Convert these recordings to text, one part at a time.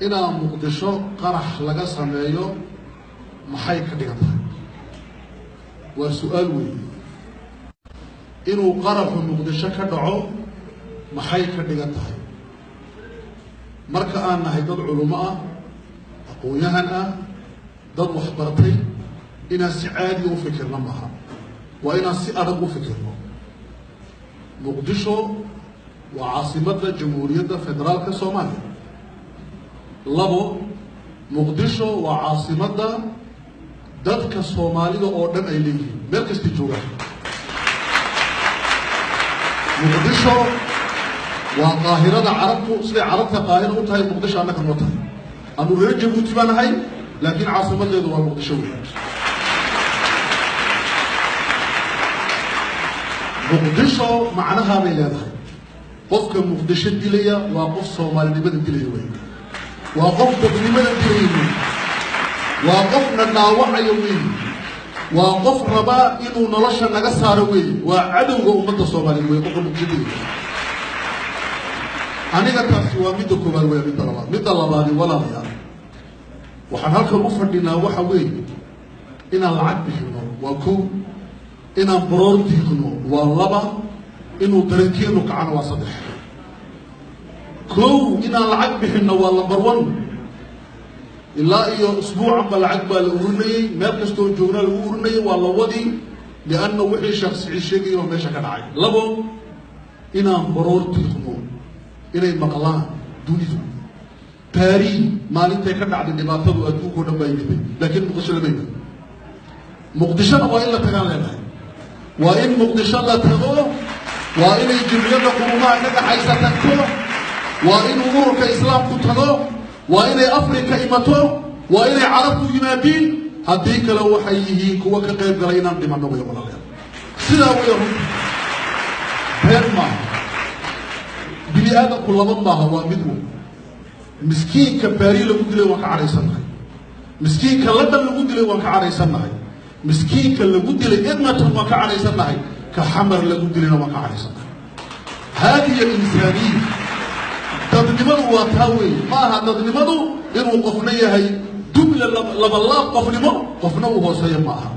Inaa Muqdisho qarax laga sameeyo maxay ka dhigan tahay? Waa su-aal weyn. Inuu qaraxu Muqdisho ka dhaco maxay ka dhigan tahay? Marka aan nahay dad culummo ah, aqoon-yahan ah, dad waxbartay, inaan si caadiya u fikirno maaha, waa inaan si adag u fikirno. Muqdisho waa caasimadda Jamhuuriyadda Federaalka Soomaaliya. Labo, Muqdisho waa caasimadda dadka Soomaalida oo dhan ay leeyihiin meel kastay joogaan. Muqdisho waa Qaahirada Carabtu. Siday Carabta Qaahira u tahay, Muqdisho annaka noo tahay. Anu reer Jabuuti baan ahay, laakiin caasimadeedu waa Muqdisho wey. Muqdisho macnahaa bay leedahay. Qofka Muqdisho dilaya waa qof Soomaalinimada dilaya wey, waa qof dadnimada dilaya wey, waa qofna dhaawacaya wey, waa qof rabaa inuu nolosha naga saaro wey, waa cadowga ummadda Soomaaliyeed wey qofka Muqdisho dilaya. Aniga taasi waa midda koowaad wey. Midda labaad, midda labaadi, walaalayaal, waxaan halkan u fadhinaa waxa weeye inaan lacag bixino waa kow, inaan baroor diiqno waa laba, inuu dareenkeenu kacano waa saddex. Kow, inaan lacag bixinno waa number one. Ilaa iyo usbuucanba lacag baa la urinayey, meel kastoo joognaa lagu urinayay, waa la wadi, lianna wixii Sheekh Siciid sheegayay baa meesha ka dhacay. Labo, inaan baroor diiqno, inay maqlaan dunidu. Baariis maalintay ka dhacday dhibaatadu adduunka o dhan baa yimiday, laakiin Muqdisho lama yimid. Muqdishona waa in la tagaan leenahay, waa in Muqdisho la tago, waa inay Jimciyadda Qurumaha ka dhaxaysa tagto, waa inuu Ururka Islaamku tago, waa inay Afrika imato, waa inay Carabtu yimaadiin. Haddii kale waxay yihiin kuwa ka qayb galay inaan dhimanno way. Walaalayaal, sidaa way runta, been maaha. Bini aadamku laba maaha, waa mid un. Miskiinka Baari lagu dilay waan ka cadhaysannahay, miskiinka London lagu dilay waan ka cadhaysannahay, miskiinka lagu dilay Edmonton waan ka cadhaysannahay, ka Xamar lagu dilayna waan ka cadhaysannahay. Haadihi alinsaaniya, dadnimadu waa taa weeye. Ma aha dadnimadu inuu qofna yahay dubla labalaab qofnimo, qofna uu hooseeyo, ma aha.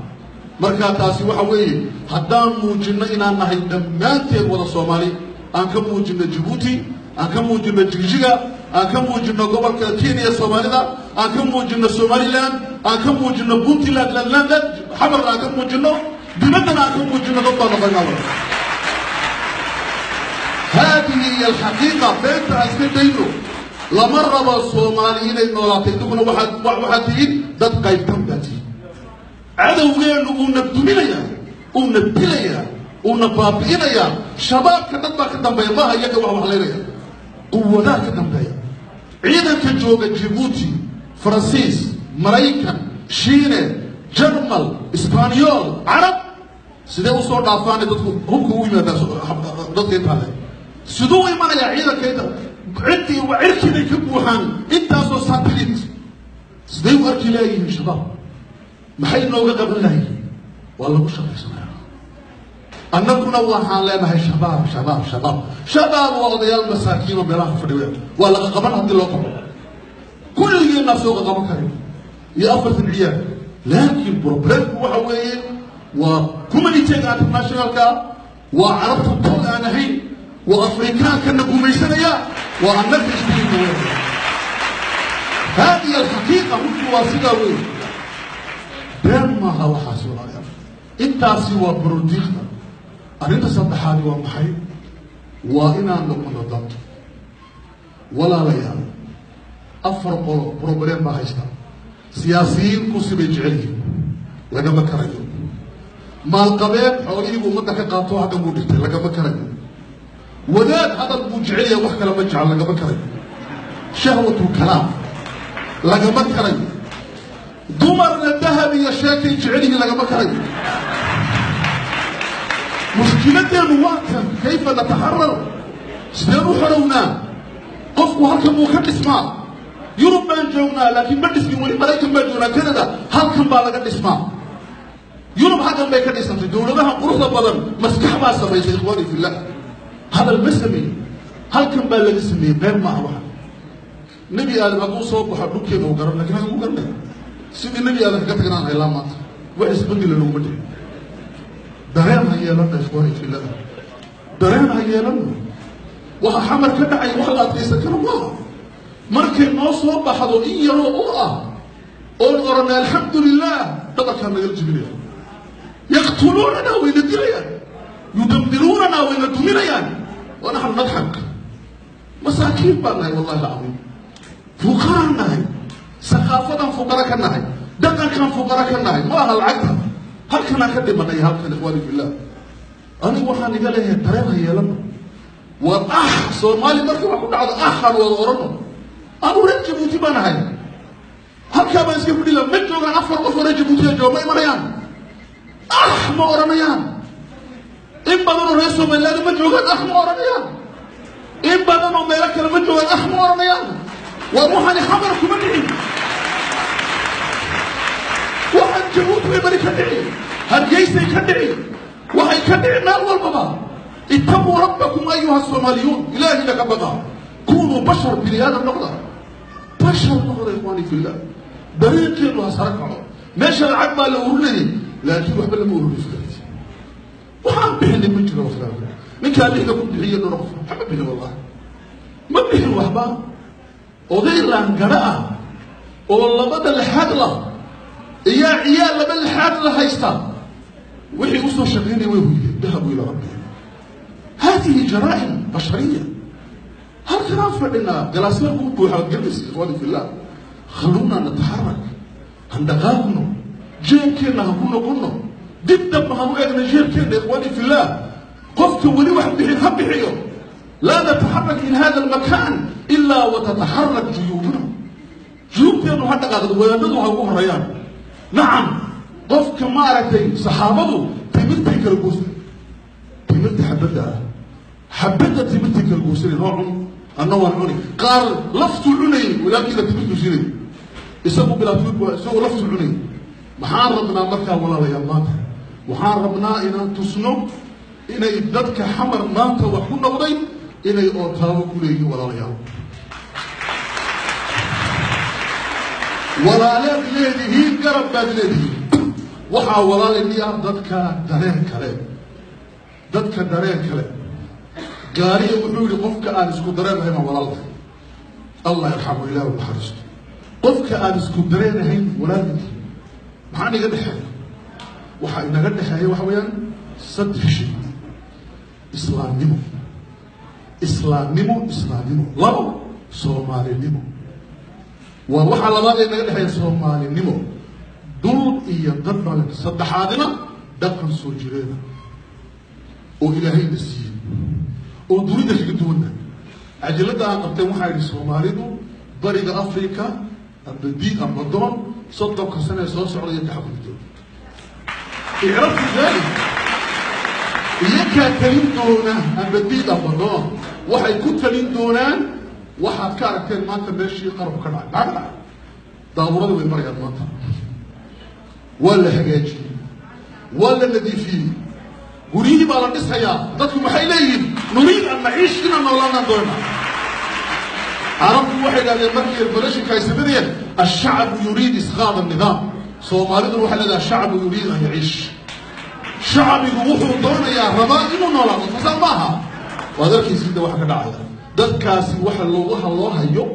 Marka taasi waxa weeye, haddaan muujinno inaan nahay dhammaanteed wada Soomaali, aan ka muujinno Jabuuti, aan ka muujinno Jigjiga, aan ka muujinno gobolka Kenya Soomaalida, aan ka muujinno Somaliland, aan ka muujinno Puntland, Landland, Xamarna aan ka muujinno, dibaddana aan ka muujinno, dad baa noqonaa. Wada haadihi hiya alxaqiiqa. Beenta aan iska dayno. Lama rabo Soomaali inay noolaatay. Idinkuna waxaad tihiin dad qaybtan baa tihiin. Cadowgeennu uuna duminayaa, uuna dilayaa, uuna baabi'inayaa. Shabaabka dad baa ka dambeeya, maaha iyaga wax waxlaynaya, quwadaa ka dambeeya. Ciidanka jooga Jibuuti, Faransiis, Maraykan, Shiine, Jarmal, Isbaanyool, Carab, sidee usoo dhaafaanay dadku hubka u yimaadaa? Dadka intaa le siduu u imanayaa ciidanka inta ciddii cirkii bay ka buuxaan, intaasoo satellite sidee u arki leeyihiin? Shabaab maxay nooga qaban lahayiin? Waa lagu shaqaysanaya. Annaguna waxaan leenahay shabaab, shabaab, shabaab, shabaab. Waa odayaal masaakiinoo meelaha fadhiya, waa laga qaban haddii loo qabo. Kulligeenaa soo qaqaban karin iyo 40 ciyaar, laakiin problemku waxa weeye waa communityga internationalka, waa Carabta tol aan ahayn, waa Afrikaankana gumaysanaya, waa annaga isdiinka weyn. Haadihi alxaqiiqa, runtu waa sidaa weyn, been maaha waxaasi. Walaalayaal, intaasi waa barodiiqda. Arrinta saddexaadi waa maxay? Waa inaan noqono dad. Walaalayaal, afar qolo problem baa haysta. Siyaasiyiin kursi bay jecel yihiin, lagama karayo. Maalqabeed xoolihiibuu ummadda ka qaato, halkan buu dhigtay, lagama karayo. Wadaad hadal buu jecel yahay, wax kale ma jecel, lagama karayo. Shahwatu kalaam, lagama karayo. Dumarna dahab iyo sheekay jecel yihiin, lagama karayo. Mushkiladeenu waa tan: kayfa nataxarar? Sideen u xorownaa? Qofku halkan buu ka dhismaa. Yurub baan joognaa, laakiin ma dhismin weli. Maraykan baan joognaa, Canada, halkan baa laga dhismaa. Yurub halkan bay ka dhisantay. Dowladaha quruxda badan maskax baa samaysay, ikhwaani fillah, hadal ma sameeyey, halkan baa laga sameeyey. Been maaha waxa. Nebi Aadam hadduu soo baxo dhulkeena uu garan, lakin hagu garanay sidii Nebi Aadam kaga tagnaan haylaa maanta wax isbedela laguma dhicin. Dareen ha yeelana, ikhwaani fillah, dareen ha yeelana. Waxa Xamar ka dhacay wax la adkaysan karo maaha. Markay noo soo baxdo in yaroo ur ah oon oranay alxamdu lilah, dhabarkaa nagala jibinaya. Yaqtuluunana, wayna dilayaan, yudamdiruunana, wayna duminayaan, wa naxnu nadxak. Masaakiin baan nahay, wallahi alcadiim, fuqaraan nahay, saqaafadan fuqara ka nahay, dhaqankan fuqara ka nahay. Ma aha lacagta, halkanaan ka dhimanay halkan. Ikhwaani fillah, anigu waxaan iga leeyahay dareen ha yeelano. War ah, Soomaali markii wax ku dhacdo ahan wada orano. Anu reer Jabuuti baan ahay, halkaa baan iska fadhila. Ma joogaan 4 qof oo reer Jabuutiya jooga, ma imanayaan, ah ma oranayaan. In badan oo reer Somaliland ma joogaan, ah ma oranayaan. In badan oo meelo kale ma joogaan, ah ma oranayaan. War waxaani Xamar kuma dhicin, waxaan Jabuuti bay bari ka dhici, Hargeysay ka dhici, waxay ka dhici meel walbaba. Ittaquu rabbakum ayuha soomaaliyuun, ilaahina ka baqa. Kunuu bashar, bini aadam noqda, bashar noqda. Ikhwaani fillah, dareenkeenu ha sara kaco. Meesha lacag baa la ururinayay, laakiin waxba lama ururiso. Waxaan bixinay ma jiro. Ninkaa 6da ku bixiye dhowr qof waxba bixin, wallahi ma bixin waxba. Oday laangara ah oo labada lixaad lah iyaa ciyaal laba lixaad la haysta, wixii usoo shaqaynaya way huydeen, dahabu ilaa rabbihim. Hadihi jaraa'im bashariya. Halkanaan fadhinaa, galaasyaal kuu buuxa waad garanaysa. Ikhwaani fillah, khalluuna nataxarak, han dhaqaaqno, jeebkeenna ha ku noqono, dib damba han u egna jeebkeenna. Ikhwaani fillah, qofka weli wax bixin ha bixiyo. Laa nataxarak min hada almakan ilaa watataxarak juyuubuna, juyuubteennu ha dhaqaaqdo, wadaadadu ha ugu horreeyaan. Nacam, qofka maaragtay saxaabadu timirtay kala goosan, timirta xabadda ah, xabadda timirtay kala goosanay, noo cun, anna waan cuni. Qaar laftuu cunayay, walaalkiina timirtuu siinay, isagu bilaa timir, isagoo laftuu cunayay. Maxaan rabnaa markaa, walaalayaal? Maanta waxaan rabnaa inaan tusno inay dadka Xamar maanta wax ku noqday inay ootaabo ku leeyihiin. Walaalayaal, walaaleed leedihiin, garab baad leedihiin. Waxaa walaalini ah dadka dareen kale, dadka dareen kale. Gaariya wuxuu yihi, qofka aan isku dareen ahayn baan walaal lahay. Allah yarxamu, ilah u naxariisto. Qofka aan isku dareen ahayn walaalmati. Maxaa inaga dhexeeya? Waxaa inaga dhexeeya waxa weeyaan 3 shay: islaamnimo, islaamnimo, islaamnimo; 2, soomaalinimo. Waa waxaa labaad ee naga dhexeeya soomaalinimo, dul iyo dad baa. Saddexaadina dhaqan soo jireena oo ilaahayna siiyey oo dunida kaga duwanna. Cajiladda aan qabteen waxaa yidhi, Soomaalidu bariga Africa amba diid amba doon, 30-ka sane ee soo socda iyo ka xakumi doona. Icrafu dalik, iyakaa talin doona amba diid amba doon. Waxay ku talin doonaan waxaad ka aragteen maanta meeshii qarabku ka dhacay. Maxaa ka dhacay? Daabuurada way marayaan maanta, waa la hagaajiyey, waa la nadiifiyey, guryihii baa la dhisayaa. Dadku maxay leeyihiin? Nuriid an naciish, inaan noolaanaan doonaa. Carabtu waxay idhahdeen markii revolutionka ay sameynayeen, ashacbu yuriid isqaad annidaam. Soomaaliduna waxay leedahay, ashacbu yuriid an yaciish. Shacbigu wuxuu doonayaa, rabaa inuu noolaado. Fasaan maaha, waad arkaysiinta waxa ka dhacaya. Dadkaasi waxa loo waxa loo hayo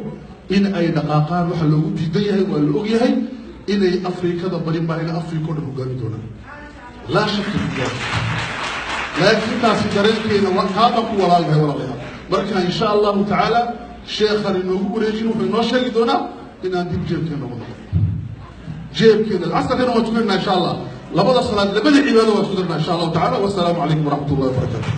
in ay dhaqaaqaan, waxa loogu diidan yahay waa la og yahay. Inay Afrikada bari maa ina Afrika o dhan hogaami doonaan, laa shaka fi dalik. Laakiin taasi dareenkeena kaa baan ku walaalnahay, walaalayaal. Marka insha allahu tacaala sheekhan inoogu wareejin, wuxuu inoo sheegi doonaa inaan dib jeebkeena ugu noqon. Jeebkeena casarkana waan tukanaa insha Allah, labada salaad, labada cibaado waan tukanaa insha allahu tacala. Wasalaamu calaykum waraxmat ullahi wabarakaatu.